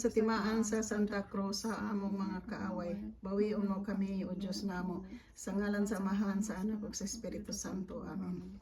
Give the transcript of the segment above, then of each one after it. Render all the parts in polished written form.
sa timaan sa Santa Cruz sa among mga kaaway, bawion mo kami, O Diyos namo, sa ngalan sa Amahan, sa Anak ug sa Espiritu Santo. Amen.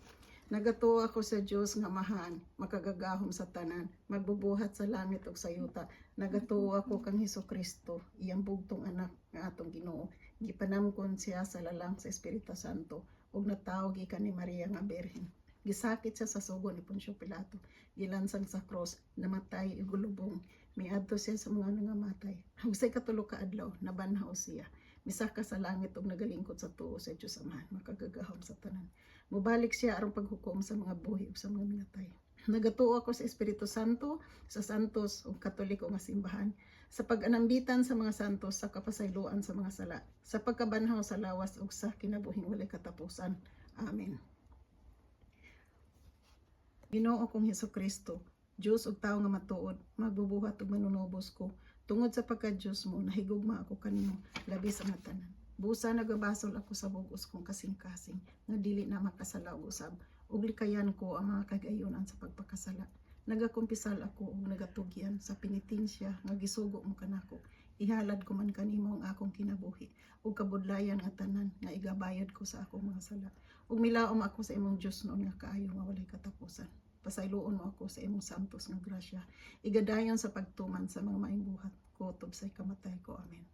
Nagatuo ako sa Dios nga Amahan, makagagahom sa tanan, magbubuhat sa langit ug sa yuta. Nagatuo ako kang Hesus Kristo, iyang bugtong Anak nga atong Ginoo. Gipanamkon siya sa lalang sa Espiritu Santo ug natawo gikan ni Maria nga Birhen. Gisakit siya sa sugo ni Poncio Pilato, gilansang sa cross, namatay ug gilubong. Miadto siya sa mga nangamatay. Ug sa ikatulo ka adlaw, nabanhaw siya. Misaka sa langit ug nagalingkod sa tuo sa Dios Amahan, makagagahom sa tanan. Mubalik siya aron paghukom sa mga buhi ug sa mga minatay. Nagatuo ako sa Espiritu Santo, sa santos ug Katoliko nga simbahan, sa pag-anambitan sa mga santos, sa kapasayloan sa mga sala, sa pagkabanhaw sa lawas ug sa kinabuhing walay katapusan. Amen. Ginoo kong Hesus Kristo, Dios ug tawo nga matuod, magbubuhat ug manunubos ko. Tungod sa pagka-Dios mo, nahigugma ako kanimo labi sa mga tanan. Busa nagabasol ako sa bugos kong kasing-kasing nga dili na makasala og usab, ug likayan ko ang mga kagayonan sa pagpakasala. Nagakumpisal ako ug nagatugyan sa penitensya nga gisugo mo kanako. Ihalad ko man kanimo ang akong kinabuhi ug kabudlayan nga tanan nga igabayad ko sa akong mga sala. Ug milaom ako sa imong Dios noon nga kaayo nga walay katapusan. Pasayloon mo ako sa imong santos nga grasya. Igadayon sa pagtuman sa mga maayong buhat kutob sa ikamatay ko. Amen.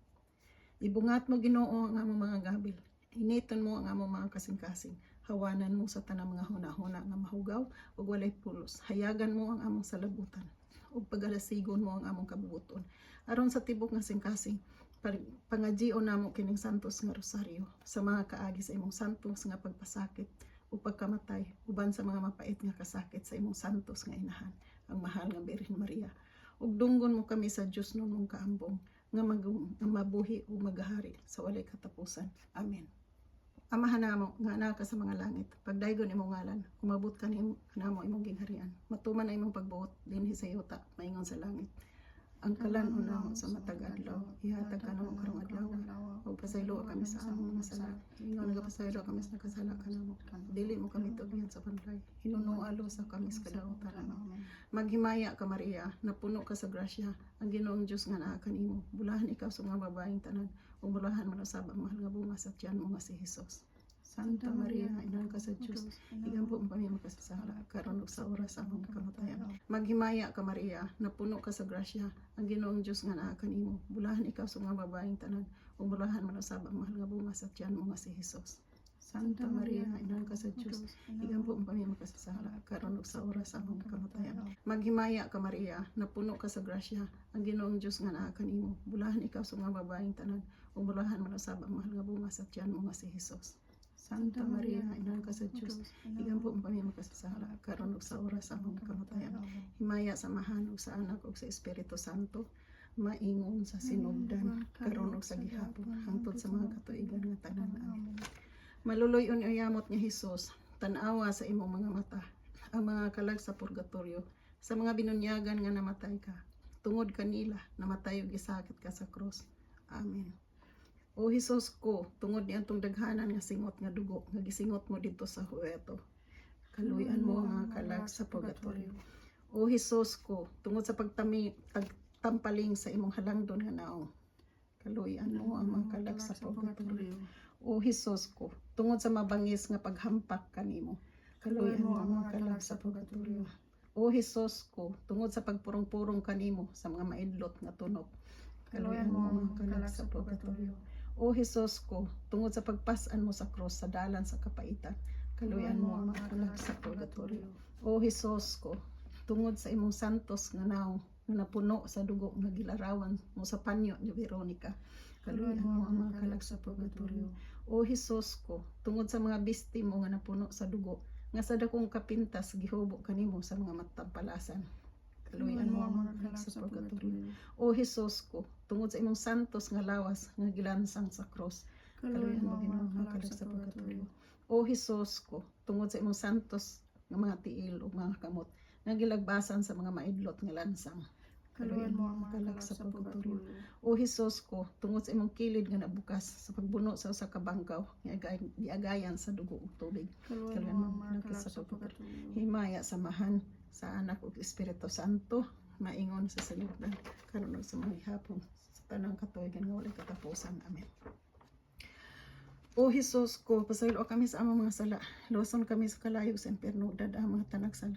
Ibungat mo, Ginoo, ang among mga gabil. Initon mo ang among mga kasing-kasing. Hawanan mo sa tanang mga hunahuna nga mahugaw ug walay pulos. Hayagan mo ang among salabutan ug pagalasigon mo ang among kabubuton. Aron sa tibok nga kasing-kasing, pangajion namo kining santos nga rosaryo sa mga kaagi sa imong santos nga pagpasakit ug pagkamatay uban sa mga mapait nga kasakit sa imong santos nga inahan, ang mahal nga Birhen Maria. Ug dunggon mo kami sa Dios noon mong kaambong nga mabuhi ug magahari sa walay katapusan. Amen. Amahan namo nga naa ka sa mga langit, pagdaygon imong ngalan, umabot kanamo imong gingharian. Matuman ang imong pagbuot dinhi sa yuta maingon sa langit. Ang kalan-on namo sa matag adlaw, ihatag kanamo karong adlaw. Ug pasayloa kami sa among mga sala, ingon nagapasaylo kami sa nakasala kanamo. Dili mo kami tugyan sa panulay. Hinunoa lusa kami sa kadautan. Amen. Maghimaya ka, Maria, napuno ka sa grasya, ang Ginoong Dios nga naa kanimo. Bulahan ikaw sa mga babaeng tanan, ug bulahan man usab ang mahal nga bunga sa tiyan mo nga si Hesus. Santa Maria, inahan ka sa Dios, igampo mo kami makasasala, karon ug sa oras sa among kamatayan. Maghimaya ka, Maria, napuno ka sa grasya, ang Ginoong Dios nga naa kanimo. Bulahan ikaw sa mga babaeng tanan, ug bulahan man usab ang mahal nga bunga sa tiyan mo nga si Hesus. Santa Maria, inahan ka sa Dios, igampo mo kami makasasala, karon ug sa oras sa among kamatayan. Maghimaya ka, Maria, napuno ka sa grasya, ang Ginoong Dios nga naa kanimo. Bulahan ikaw sa mga babaeng tanan, ug bulahan man usab ang mahal nga bunga sa tiyan mo nga si Hesus. Santa Maria, inahan ka sa Dios, igampo mo kami makasasala, karon ug sa oras sa among kamatayan. Himaya sa Amahan ug sa Anak ug sa Espiritu Santo, maingon sa sinugdan, karon ug sa gihapon, hangtod sa mga katuigan nga tanan. Amen. Maluloy-on uyamot nga Hesus, tan-awa sa imong mga mata ang mga kalag sa purgatorio, sa mga binunyagan nga namatay ka. Tungod kanila, namatay ug gisakit ka sa krus. Amen. O Hesus ko, tungod niadtong daghanan nga singot nga dugo nga gisingot mo didto sa huweto, kaluy-an mo ang mga kalag sa purgatorio. O Hesus ko, tungod sa pagtami pagtampaling sa imong halangdon nga naong, kaluy-an mo ang mga kalag sa purgatorio. O Hesus ko, tungod sa mabangis nga paghampak kanimo, kaluy-an mo ang mga kalag sa purgatorio. O Hesus ko, tungod sa pagpurong-purong kanimo sa mga maidlot nga tunok, kaluy-an mo ang mga kalag sa purgatorio. O Hesus ko, tungod sa pagpas-an mo sa krus sa dalan sa kapaitan, kaluy-an mo ang mga kalag sa purgatorio. O Hesus ko, tungod sa imong santos nga naong nga napuno sa dugo nga gilarawan mo sa panyo ni Veronica, kaluy-an mo ang mga kalag sa purgatorio. O Hesus ko, tungod sa mga bisti mo nga napuno sa dugo, nga sa dakong kapintas gihubo kanimo sa mga matampalasan, kaluy-an mo ang mga kalag sa purgatorio. O Hesus ko, tungod sa imong santos nga lawas nga gilansang sa krus, kaluy-an mo, Ginoo, ang mga kalag sa purgatorio. O Hesus ko, tungod sa imong santos nga mga tiil ug mga kamot nga gilagbasan sa mga maidlot nga lansang, kaluy-an mo ang mga kalag sa purgatorio. O Hesus ko, tungod sa imong kilid nga nabukas sa pagbuno sa usa ka bangkaw nga giagayan sa dugo ug tubig, Kaluy-an mo ang mga kalag sa purgatorio. Himaya sa Amahan, sa Anak ug Espiritu Santo, Maingon sa sinugdan, karon ug sa mga gihapon, sa tanang katuigan nga walay katapusan. Amen. O Hesus ko, pasayloa kami sa among mga sala. Luwason kami sa kalayo sa impierno, dad-a ang mga tanak sa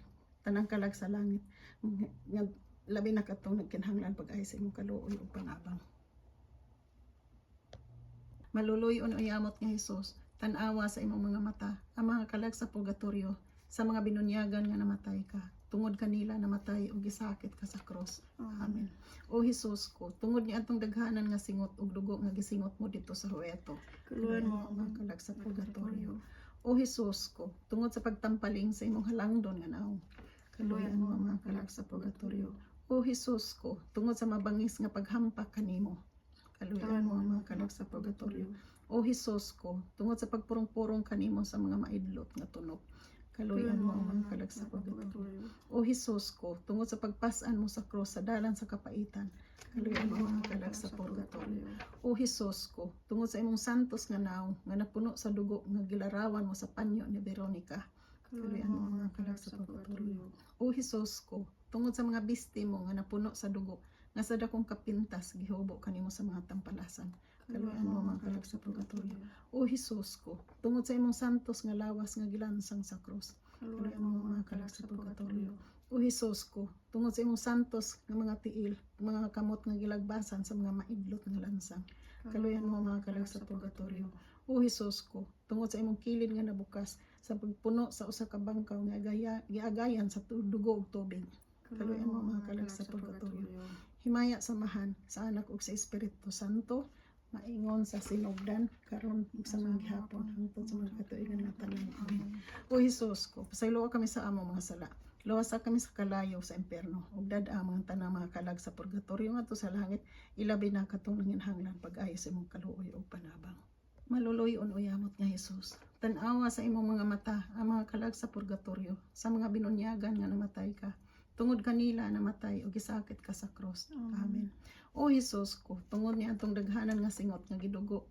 tanang kalag sa langit. Nga labi na katong nagkinahanglan pag-ayo sa imong kaluoy ug panabang. Maluluy-on o yamot nga Hesus, tan-awa sa imong mga mata ang mga kalag sa purgatorio, sa mga binunyagan nga namatay ka. Tungod kanila namatay ug gisakit ka sa cross. Amen. O Hesus ko, tungod ni atong daghanan nga singot ug dugo nga gisingot mo didto sa huweto, Kaluoyan mo ang mga kalag sa purgatorio. O Hesus ko, tungod sa pagtampaling sa imong halangdon nga naong, kaluoyan mo ang mga kalag sa purgatorio. O Hesus ko, tungod sa mabangis nga paghampak kanimo, kaluoyan mo ang mga kalag sa purgatorio. O Hesus ko, tungod sa pagpurong-purong kanimo sa mga maidlot nga tunok, kaluoyan mo ang mga kalag sa purgatorio. O Hesus ko, tungod sa pagpas-an mo sa cross sa dalan sa kapaitan, kaluoyan mo ang mga kalag sa purgatorio. O Hesus ko, tungod sa imong santos nga naong nga napuno sa dugo nga gilarawan mo sa panyo ni Veronica, Kaluoyan mo ang mga kalag sa purgatorio. O Hesus ko, tungod sa mga biste mo nga napuno sa dugo nga sa dakong kapintas gihubo kanimo sa mga tampalasan, kaluoyan mo ang mga kalag sa purgatorio. O Hesus ko, tungod sa imong santos nga lawas nga gilansang sa cross, Kaluoyan mo ang mga kalag sa purgatorio. O Hesus ko, tungod sa imong santos nga mga tiil, mga kamot nga gilagbasan sa mga maidlot nga lansang, kaluoyan mo ang mga kalag sa purgatorio. O Hesus ko, tungod sa imong kilid nga nabukas sa pagpuno sa usa ka bangkaw nga giagayan sa dugo ug tubig, Kaluoyan mo ang mga kalag sa purgatorio. Himaya sa Amahan, sa Anak ug sa Espiritu Santo, maingon sa sinugdan, karon ug sa mga gihapon, hangtod sa mga katuigan nga tanan. Amen. O Hesus ko, pasayloa kami sa among mga sala. Luwasa kami sa kalayo sa impierno ug dad-a ang mga tanang mga kalag sa purgatorio ngadto sa langit, ilabi na katong nanginhanglan pag-ayo sa imong kaluoy ug panabang. Maluluy-on o yamot nga Hesus, tan-awa sa imong mga mata ang mga kalag sa purgatorio, sa mga binunyagan nga namatay ka. Tungod kanila namatay ug gisakit ka sa cross. Amen. O Hesus ko, tungod ni atong daghanan nga singot nga gidugo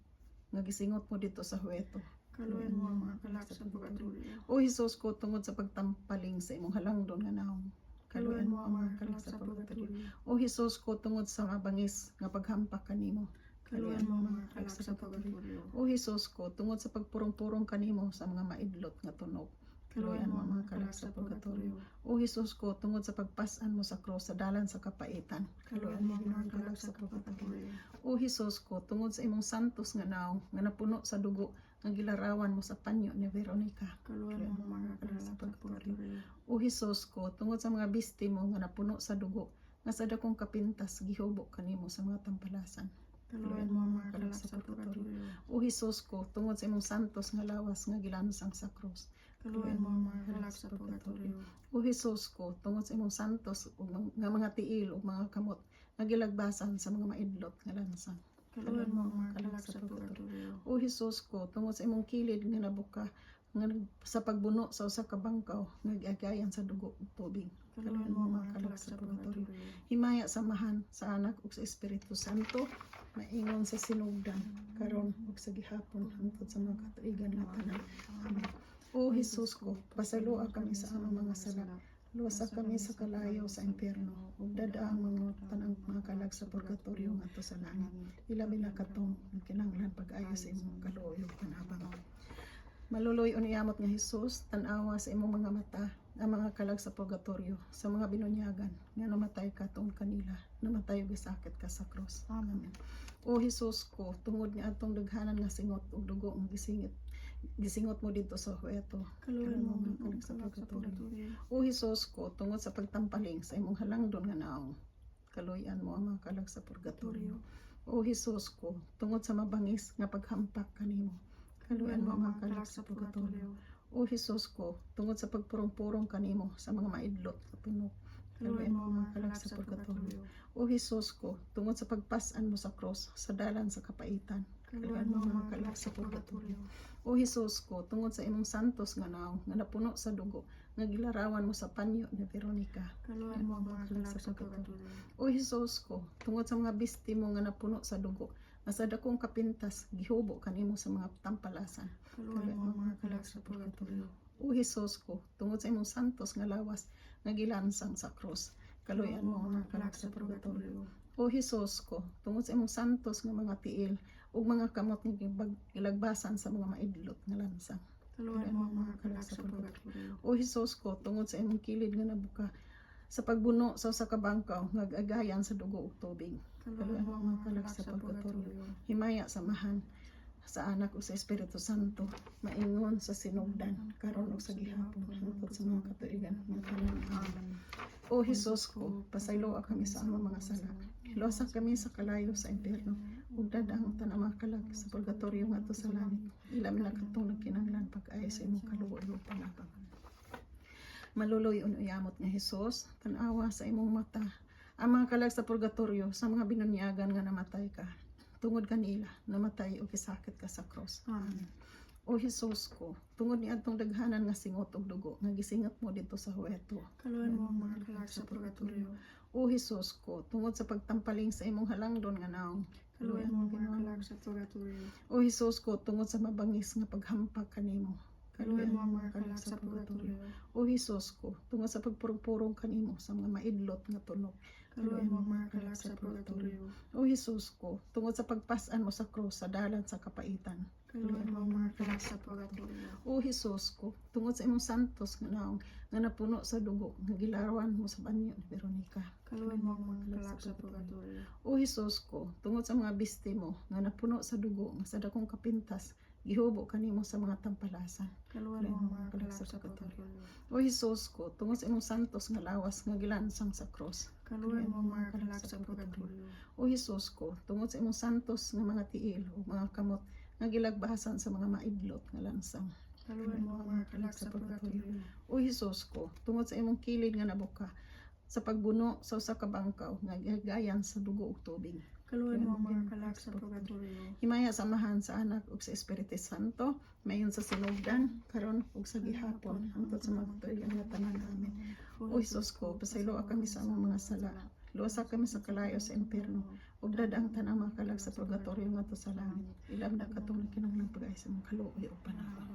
nga gisingot mo didto sa huweto, Kaluoyan mo ang mga kalag sa purgatorio. O Hesus ko, tungod sa pagtampaling sa imong halangdon nga naong, Kaluoyan mo ang mga kalag sa purgatorio. O Hesus ko, tungod sa mabangis nga paghampak kanimo, Kaluoyan mo ang mga kalag sa purgatorio. O Hesus ko, tungod sa pagpurong-purong kanimo sa mga maidlot nga tunog, Kaluoyan mo ang mga kalag sa purgatorio. O Hesus ko, tungod sa pagpas-an mo sa cross sa dalan sa kapaitan, Kaluoyan mo ang mga kalag sa purgatorio. O Hesus ko, tungod sa imong santos nga naong nga napuno sa dugo nga gilarawan mo sa panyo ni Veronica, Kaluoyan mo ang mga kalag sa purgatorio. O Hesus ko, tungod sa mga biste mo nga napuno sa dugo nga sa dakong kapintas gihubo kanimo sa mga tampalasan, Kaluoyan mo ang mga kalag sa purgatorio. O Hesus ko, tungod sa imong santos nga lawas nga gilansang sa cross, Kaluoyan mo ang mga kalag sa purgatorio. O Hesus ko, tungod sa imong santos ug nga mga tiil ug mga kamot nga gilagbasan sa mga maidlot nga lansang, Kaluoyan mo ang mga kalag sa purgatorio. O Hesus ko, tungod sa imong kilid nga nabuka nga sa pagbuno sa usa ka bangkaw nga giagayan sa dugo ug tubig, Kaluoyan mo ang mga kalag sa purgatorio. Himaya sa Amahan, sa Anak ug sa Espiritu Santo, maingon sa sinugdan, karon ug sa gihapon, hangtod sa mga katuigan nga tanan. Amen. O Hesus ko, pasayloa kami sa among mga sala. Luwasa kami sa kalayo sa impierno ug dad-a ang mga tanang mga kalag sa purgatorio ngadto sa langit. Ilabi na katong nagkinahanglan pag-ayo sa imong kaluoy ug panabang. Maluluy-on yamot nga Hesus, tan-awa sa imong mga mata ang mga kalag sa purgatorio, sa mga binunyagan nga namatay ka tungod kanila, namatay ug gisakit ka sa cross. Amen. O Hesus ko, tungod ni atong daghanan nga singot ug dugo nga gisingot mo didto sa huweto, Kaluoyan mo ang mga kalag sa purgatorio. O Hesus ko, tungod sa pagtampaling sa imong halangdon nga naong, kaluoyan mo ang mga kalag sa purgatorio. O Hesus ko, tungod sa mabangis nga paghampak kanimo, kaluoyan mo ang mga kalag sa purgatorio. O Hesus ko, tungod sa pagpurong-purong kanimo sa mga maidlot nga tunok, Kaluoyan mo ang mga kalag sa purgatorio. O Hesus ko, tungod sa pagpas-an mo sa cross sa dalan sa kapaitan, Kaluoyan mo ang mga kalag sa purgatorio. O Hesus ko, tungod sa imong santos nga naong nga napuno sa dugo nga gilarawan mo sa panyo ni Veronica, Kaluoyan mo ang mga kalag sa purgatorio. O Hesus ko, tungod sa mga biste mo nga napuno sa dugo nga sa dakong kapintas gihubo kanimo sa mga tampalasan, Kaluoyan mo ang mga kalag sa purgatorio. O Hesus ko, tungod sa imong santos nga lawas nga gilansang sa cross, Kaluoyan mo ang mga kalag sa purgatorio. O Hesus ko, tungod sa imong santos nga mga tiil ug mga kamot nga gilagbasan sa mga maidlot nga lansang. Kaluoyan mo ang mga kalag sa purgatorio. O Hesus ko, tungod sa imong kilid nga nabuka sa pagbuno sa usa ka bangkaw nga agayan sa dugo ug tubig. Kaluoyan mo ang mga kalag sa purgatorio. Himaya sa Amahan, sa Anak ug sa Espiritu Santo, maingon sa sinugdan, karon ug sa gihapon, hangtod sa mga katuigan nga tanan. Amen. O Hesus ko, pasayloa kami sa among mga sala. Hiluosa kami sa kalayo sa impyerno ug dad-a ang tanang mga kalag sa purgatorio ngadto sa langit. Ilabi na katong nagkinahanglan pag-ayo sa imong kaluoy ug panabang. Maluloy uyamot nga Hesus, tan-awa sa imong mata ang mga kalag sa purgatorio sa mga binunyagan nga namatay ka. Tungod kanila, namatay o kisakit ka sa cross. Amen. O Hesus ko, tungod ni adtong daghanan nga singot og dugo nga gisingot mo didto sa huweto. Kaluoyan mo ang mga kalag sa purgatorio. O Hesus ko, tungod sa pagtampaling sa imong halangdon nga naong. Kaluoyan mo ang mga kalag sa purgatorio. O Hesus ko, tungod sa mabangis nga paghampak kanimo. Kaluoyan mo ang mga kalag sa purgatorio. O Hesus ko, tungod sa pagpurong-purong kanimo sa mga maidlot nga tunok. Kaluoyan mo ang mga kalag sa purgatorio. O Hesus ko, tungod sa pagpas-an mo sa krus sa dalan sa kapaitan. Kaluoyan mo ang mga kalag sa purgatorio. O Hesus ko, tungod sa imong santos nga naong nga napuno sa dugo nga gilarawan mo sa banyo ni Veronica. Kaluoyan mo ang mga kalag sa purgatorio. O Hesus ko, tungod sa mga biste mo nga napuno sa dugo nga sa dakong kapintas gihubo kanimo sa mga tampalasan. Kaluoyan mo ang mga kalag sa purgatorio. O Hesus ko, tungod sa imong santos nga lawas nga gilansang sa krus. Kaluoyan mo ang mga kalag sa purgatorio. O Hesus ko, tungod sa imong santos nga mga tiil ug mga kamot nga gilagbasan sa mga maidlot nga lansang. Kaluoyan mo ang mga kalag sa purgatorio. O Hesus ko, tungod sa imong kilid nga nabuka sa pagbuno sa usa ka bangkaw nga gihagayan sa dugo ug tubig. Kaluoyan mo ang mga kalag sa purgatorio. Himaya sa Amahan, sa Anak ug sa Espiritu Santo, mayon sa sinugdan, karon ug sa gihapon, hangtod sa mga katuigan nga tanan. Amen. O Hesus ko, pasayloa kami sa among mga sala. Luwasa kami sa kalayo sa impyerno ug dad-a ang tanang mga kalag sa purgatorio ngadto sa langit. Ilabi na katong nagkinahanglan pag-ayo sa imong kaluoy ug panabang.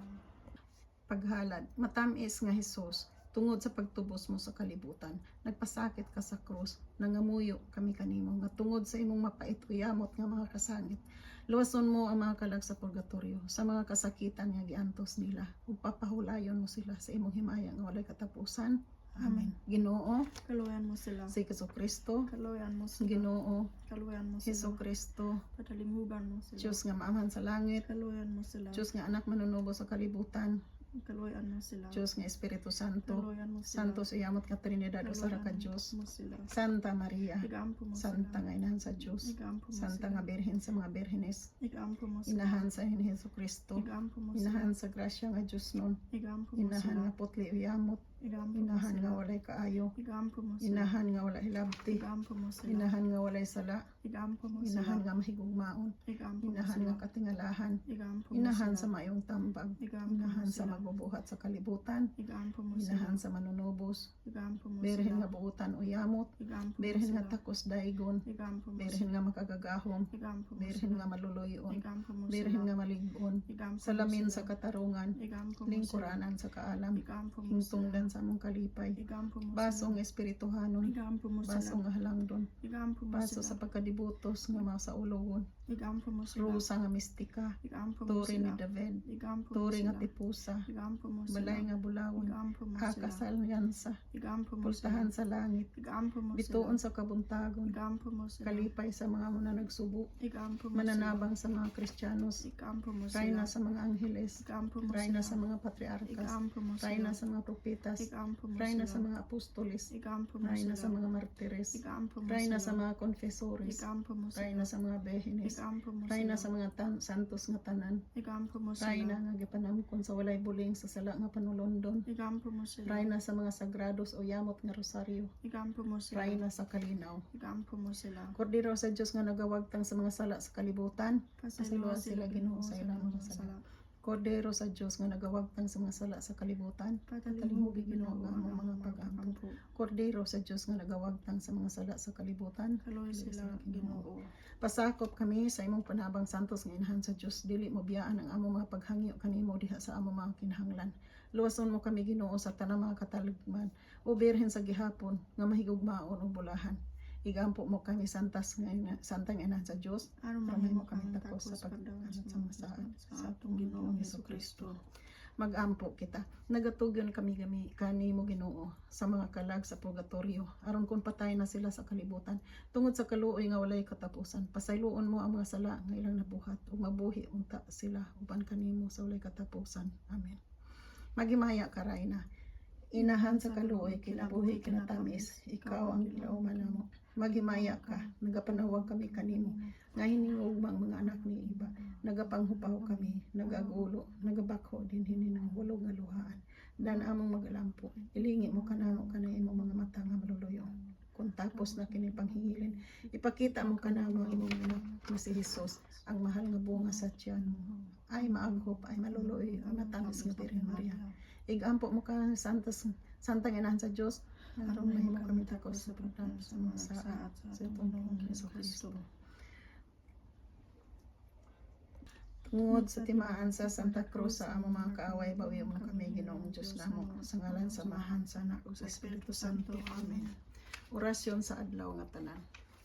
Paghalad. Matamis nga Hesus, tungod sa pagtubos mo sa kalibutan, nagpasakit ka sa krus, nangamuyo kami kanimo nga tungod sa imong mapait uyamot nga mga kasangit, luwason mo ang mga kalag sa purgatorio sa mga kasakitan nga giantos nila ug papahulayon mo sila sa imong himaya nga walay katapusan. Amen. Ginoo, Kaluoyan mo sila. si Kristo, Kaluoyan mo sila. Ginoo, Kaluoyan mo sila. Hesus Kristo, Patalimhugan mo sila. Diyos nga maamhan sa langit, Kaluoyan mo sila. Diyos nga anak manunubo sa kalibutan, Kaluoyan mo sila. Diyos nga Espiritu Santo, Kaluoyan mo sila. Santos uyamot nga Trinidad usa ra ka Kaluoyan Dios. mo sila. Santa Maria, Igampo mo sila. Santa nga inahan sa Dios, Igampo mo Santa sila. nga Birhen sa mga birhenes, Igampo mo sila. inahan sa Hesus Kristo, Igampo mo sila. inahan sa grasya nga Dios nun, Igampo mo inahan sila. nga putli uyamot, Igampo mo inahan sila. nga walay kaayo, Igampo mo sila. inahan nga walay hilabti, Igampo mo sila. inahan nga walay sala, Igampo mo sila. inahan nga mahigugmaon, Igampo mo inahan sila. nga katingalahan, Igampo mo inahan sila. sa maayong tambag, Igampo mo inahan sa sila. magbubuhat sa kalibutan, Igampo mo sila. inahan sa manunubos, Igampo mo birhen sila. nga buutan uyamot, Igampo mo birhen nga sila. takos daigon, Igampo mo birhen sila. nga makagagahom, Igampo mo birhen sila. nga maluluyon, Igampo mo birhen sila. nga maligboon, Igampo mo salamin sila. sa katarungan, Igampo mo sila. lingkuranan sa kaalam, Igampo mo sila. hingtungdan sa among kalipay, Igampo mo baso sila. nga espirituhanon, Igampo mo baso sila. nga halangdon, Igampo mo baso sila. sa pagkadibutos nga mga saulogon, Igampo mo sila. rusa nga mistika, Igampo mo tore ni sila. David, Igampo mo tore nga sila. tipusa, Igampo mo sila. balay nga bulawon, Igampo mo sila. akasalyansa, Igampo mo sila. pultahan sa langit, Igampo mo sila. bituon sa kabuntagon, Igampo mo sila. kalipay sa mga mananagsubo, Igampo mo sila. mananabang sa mga Kristiyanos, Igampo mo sila. rayna sa mga angheles, Igampo mo rayna sila. sa mga patriarkas, Igampo mo sila. rayna sa mga propetas, Igampo mo rayna sila. sa mga apostoles, Igampo mo rayna sila. sa mga martires, Igampo mo rayna sila. sa mga konfesores, Igampo mo sila. rayna sa mga behenes, Igampo mo rayna sila. sa mga santos nga tanan, Igampo mo sila. rayna nga gipanamkon sa walay buling sa sala nga panulondon, Igampo mo sila. rayna sa mga sagrados o yamot nga rosaryo, Igampo mo sila. rayna sa kalinaw. Igampo mo sila. Kordero sa Dios nga nagawagtang sa mga sala sa kalibutan, Pasayloa pasayloa sila Ginoo sa ilang mga sala. Kordero sa Dios nga nagawagtang sa mga sala sa kalibutan, Patalimhugi patalimhugi Ginoo Ginoo ang ang among among mga mga pag-ampo. pag-ampo. Kordero sa Dios nga nagawagtang sa mga sala sa kalibutan, Kaloy kaloy sila sila Ginoo. Ginoo. Pasakop kami sa imong panabang santos nga inahan sa Dios, dili mo biyaan ang among mga paghangyo kanimo diha sa among mga kinahanglan. Luwason mo kami, Ginoo, sa tanang mga katalagman. O Birhen sa gihapon nga mahigugmaon ug bulahan. Igampo mo kami santas nga santang inahan sa Dios Aron aron mahimo mahimo kami kami takos takos sa sa pagdawat pagdawat sa sa mga mga saad sa sa atong Ginoong Hesukristo. Magampo kita. Nagatugyon kami gami kanimo, Ginoo, sa mga kalag sa purgatorio aron kon patay na sila sa kalibutan tungod sa kaluoy nga walay katapusan, pasayloon mo ang mga sala nga ilang nabuhat ug mabuhi unta sila uban kanimo sa walay katapusan. Amen. Maghimaya ka, Rayna. Inahan sa kaluoy, kinabuhi, kinatamis, ikaw ang gilauman namo. Maghimaya ka, nagapanawag kami kanimo nga hiningugmang mga anak ni Eva. Nagapanghupaw kami, nagagulo, nagabakho dinhi ng walo nga luhaan. Dan among magalampo, ilingi mo kanamo kanay imong mga mata nga maluluyo. Kung tapos na kini panghingilin, ipakita mo kanamo ang imong anak nga si Jesus, ang mahal nga bunga sa tiyan mo. Ay maaghop, ay maluluoy, ay matamis nga Birhen Maria. Igampo mo ka santas santang inahan sa Dios aron mahimo kami takos sa pagdawat sa mga saad sa atong Ginoong Hesukristo. Tungod sa timaan sa Santa Cruz sa among mga kaaway, bawion mo kami, Ginoong Diyos namo. Sa ngalan sa Amahan, sa Anak ug sa Espiritu Santo. Amen. Orasyon sa adlaw nga tanan.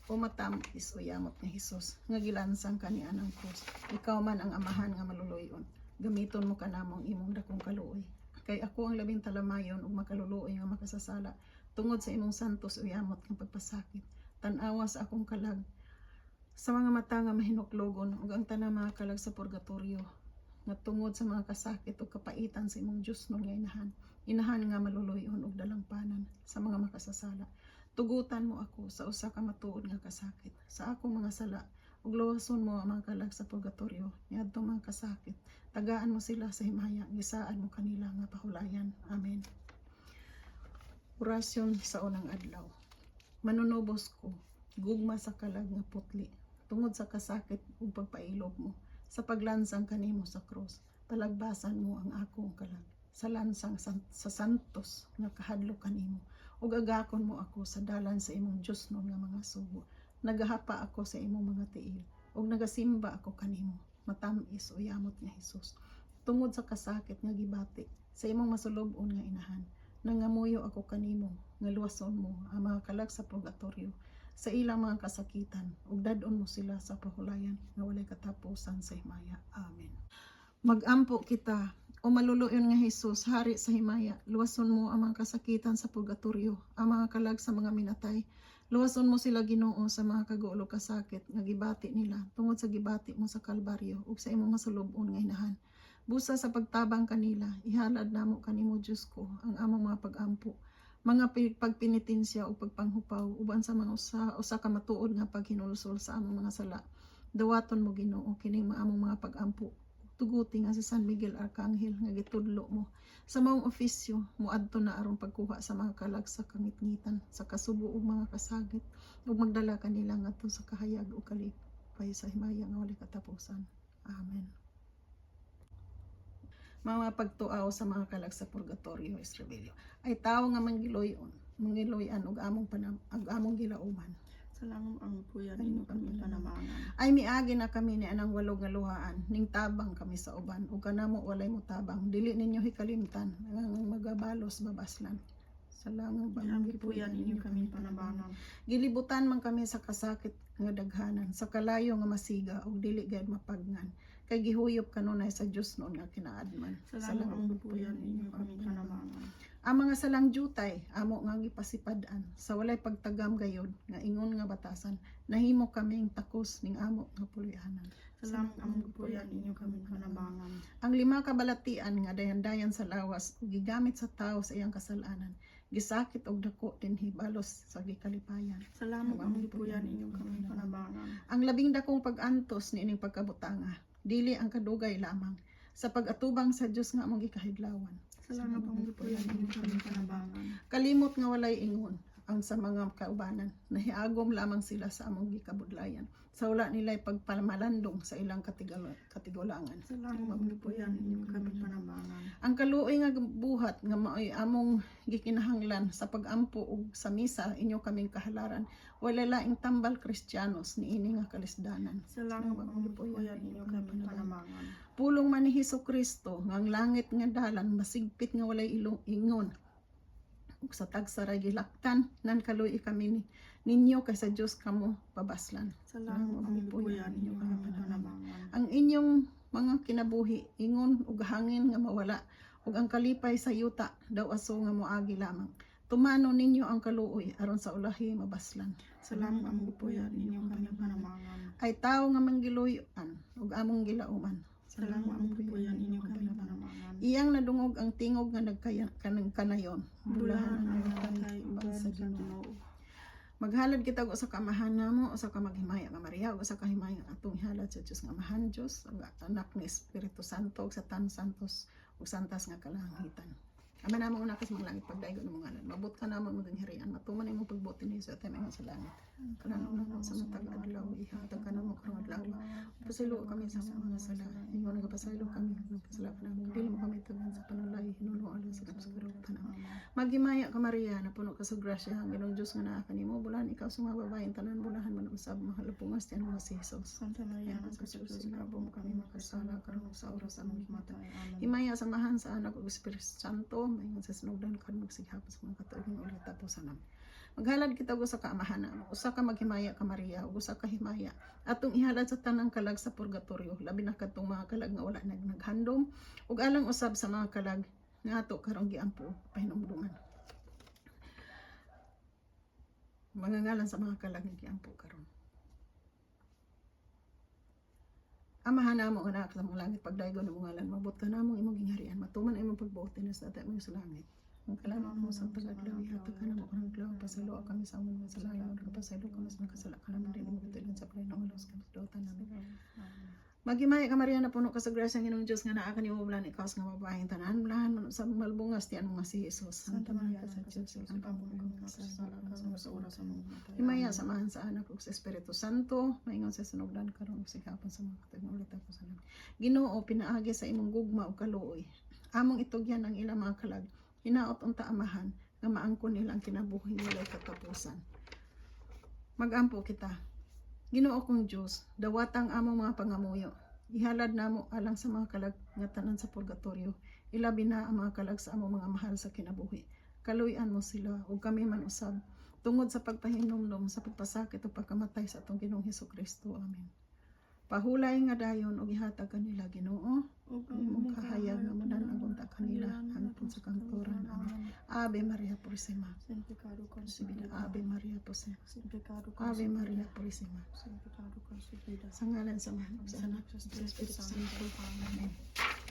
O matam-is o yamot nga Hesus, nga gilansang kanian ang krus. Ikaw man ang Amahan nga maluluyon. Gamiton mo kanamo ang imong dakong kaluoy. Kay ako ang labing talamayon ug makaluluoy nga makasasala tungod sa imong santos o yamot nga pagpasakit. Tan-awa sa akong kalag sa mga mata nga mahinuklogon ug ang tanang mga kalag sa purgatorio nga tungod sa mga kasakit ug kapaitan sa imong Dios nga inahan, inahan nga maluluyon ug dalampanan sa mga makasasala. Tugutan mo ako sa usa ka matuod nga kasakit sa akong mga sala ug luwason mo ang mga kalag sa purgatorio niadtong mga kasakit. Tagaan mo sila sa himaya, gisaad mo kanila nga pahulayan. Amen. Orasyon sa unang adlaw. Manunubos ko, gugma sa kalag nga putli, tungod sa kasakit ug pagpailob mo, sa paglansang kanimo sa krus, palagbasan mo ang akong kalag, sa lansang sa santos nga kahadlok kanimo, ug agakon mo ako sa dalan sa imong Dios nga mga sugo. Nagahapa ako sa imong mga tiil, ug nagasimba ako kanimo, matamis o yamot nga Hesus. Tungod sa kasakit nga gibati, sa imong masulub-on nga inahan, nangamuyo ako kanimo nga luwason mo ang mga kalag sa purgatorio sa ilang mga kasakitan ug dad-on mo sila sa pahulayan nga walay katapusan sa himaya. Amen. Magampo kita. O maluluyon nga Hesus, hari sa himaya, luwason mo ang mga kasakitan sa purgatorio, ang mga kalag sa mga minatay. Luwason mo sila, Ginoo, sa mga kagulo kasakit nga gibati nila tungod sa gibati mo sa Kalbaryo ug sa imong masulub-on nga inahan. Busa sa pagtabang kanila, ihalad namo kanimo, Diyos ko, ang among mga pagampo, mga pagpinitensya o pagpanghupaw uban sa mga usa, usa ka matuod nga paghinulsol sa among mga sala. Dawaton mo, Ginoo, kining mga among mga pagampo. Tuguti nga si San Miguel Arcangel nga gitudlo mo sa maong ofisyo moadto na aron pagkuha sa mga kalag sa kangitngitan sa kasubo ug mga kasagit ug magdala kanila ngadto sa kahayag ug kalipay sa himaya nga walay katapusan. Amen. Mga pagtuaw sa mga kalag sa purgatorio, Esrebelio. Ay tawo nga manggiloyon, manggiloyan ug among panam ug among gilauman. Salangon ang puyan inyo kami panamangan. Ay miagi na kami ni anang walo nga luhaan, ning tabang kami sa uban ug kanamo walay mo tabang, dili ninyo hikalimtan ang magabalos babaslan. Salangang ba Ang gipuyan inyo kami panabangan. Gilibutan man kami sa kasakit nga daghanan, sa kalayo nga masiga ug dili gayud mapagngan. Kay gihuyop kanunay sa Dios noon nga kinaadman. Salangon ang gipuyan inyo kami panabangan. Ang mga salang jutay, amo nga gipasipad-an, sa walay pagtagam gayod, nga ingon nga batasan, nahimo kaming takos ning amo nga puloy-anan. Salangon ang gipuyan inyo kami panabangan. Ang lima ka balatian nga dayan-dayan sa lawas ug gigamit sa tawo sa iyang kasalanan, gisakit og dako dinhi balos sa gikalipayan. Salamon ang gipuyan inyo kami panabangan. Ang labing dakong pag-antos niining pagkabutanga, dili ang kadugay lamang sa pag-atubang sa Dios nga among gikahidlawan. Salangon ang gipuyan inyo kami panabangan. Kalimot nga walay ingon ang sa mga kaubanan, nahiagom lamang sila sa among gikabudlayan. Sa wala nila'y pagpamalandong sa ilang katigulangan. Sa langong among gipuy-an, inyo kami panabangan. Ang kaluoy nga buhat nga maoy among gikinahanglan sa pagampo ug sa misa inyo kaming kahalaran, wala laing tambal Kristiyanos niini nga kalisdanan. Sa langong among gipuy-an, inyo kami panabangan. Pulong man ni Hesus Kristo nga ang langit nga dalan masigpit nga walay ilong ingon ug sa tagsa ra gilaktan nan kaluoy kami ninyo kay sa Dios kamo pabaslan. Sa langong among gipuy-an, inyo kami panabangan. Ang inyong mga kinabuhi ingon ug hangin nga mawala ug ang kalipay sa yuta daw aso nga moagi lamang. Tumano ninyo ang kaluoy aron sa ulahi mabaslan. Sa langong among gipuy-an, inyo kami panabangan. Ay tawo nga manggiluyan ug among gilauman. Sa langong among gipuy-an, inyo kami panabangan. Iyang nadungog ang tingog nga nagkaya kanang kanayon. Bulahan Bulahan ang ang namatay natay uban sa sa Ginoo. Ginoo. Maghalad kita og usa ka Amahan namo, usa ka maghimaya nga Maria, ug usa ka himaya nga atong ihalad sa Dios nga Amahan, Dios, ug Anak ni Espiritu Santo, ug sa Tan Santos ug Santas nga kalangitan. Ama namo una kas mga langit, pagdaygo ng mga ngalan. Mabot ka namo imong gingharian, matuman imong pagbuot dinhi sa atay sa langit. Kanang una sa matag adlaw, ihatag ka namo karong adlaw. Pasaylo kami sa among mga sala. Ingon nga pasaylo kami, nagpasala ka namo. Dili mo kami tugan sa panulay, hinuno alang sa kapsakarutan. Amen. Maghimaya ka, Maria, napuno ka sa grasya, ang Ginoong Diyos nga naa kanimo, bulahan ikaw sa mga babaeng tanan, bulahan man usab mahalapungas tiyan mo si Jesus. Santa Maria, anak sa Diyos, ampo mo kami makasala, karon ug sa oras sa among kamatayon. Amen. Himaya samahan sa Anak ug Espiritu Santo, maingon sa sinugdan karon ug sighapon sa mga katuig nga katapusan. Amen. Maghalad kita og usa ka Amahan namo, usa ka maghimaya ka Maria, ug usa ka himaya atong ihalad sa tanang kalag sa purgatorio, labi na kadtong mga kalag nga wala naghandom, ug alang usab sa mga kalag nga ato karong giampo pahinumduman. Mga ngalan sa mga kalag nga giampo karon. Amahan namo nga naa sa mga langit, pagdaygon ang ngalan, mabot ka namo imong gingharian, matuman ang imong pagbuot dinhi sa atay sa langit. Ang kalamang mo sa tagadlaw, ihatag ka namo karong adlaw, pasayloa kami sa among mga sala, ingon nga pasaylo kami sa mga kasala kanamo, dili mo katuilan sa paglain sa kapasdaotan. Amen. Maghimaya ka, Maria, napuno ka sa grasya, ang Ginoong Diyos nga naa kanimo, bulahan ikaw sa nga babaeng tanan, bulahan man sa malbungas tiyan mo nga si Jesus. Santa Maria, anak sa Diyos, ampo mo kami makasala, karon ug sa oras sa among kamatayon. Himaya Amen. samahan sa Anak ug sa Espiritu Santo, maingon sa sinugdan karon ug sighapon sa mga katuig nga katapusan. Amen. Ginoo, pinaagi sa imong gugma ug kaluoy, among itugyan ang ilang mga kalag. Hinaot unta, Amahan, nga maangkon nila ang kinabuhi walay katapusan. Magampo kita. Ginoo kong Dios, dawata ang among mga pangamuyo. Ihalad namo alang sa mga kalag nga tanan sa purgatorio. Ilabi na ang mga kalag sa among mga mahal sa kinabuhi. Kaluy-an mo sila ug kami man usab tungod sa pagpahinumdom sa pagpasakit ug pagkamatay sa atong Ginoong Hesus Kristo. Amen. Pahulay nga dayon ug ihatag kanila, Ginoo, Ug ang imong kahayag nga mudan-ag unta kanila hangtod sa kangturan. Amen. Ave Maria Purisima. Sin pecado concebida. Ave Maria Purisima. Sin pecado Ave concebida. Maria Purisima. Sin pecado concebida. Sa ngalan sa Amahan, ug sa Sa Anak, Anak, sa ug sa Espiritu Espiritu Santo. Santo. Amen. Amen.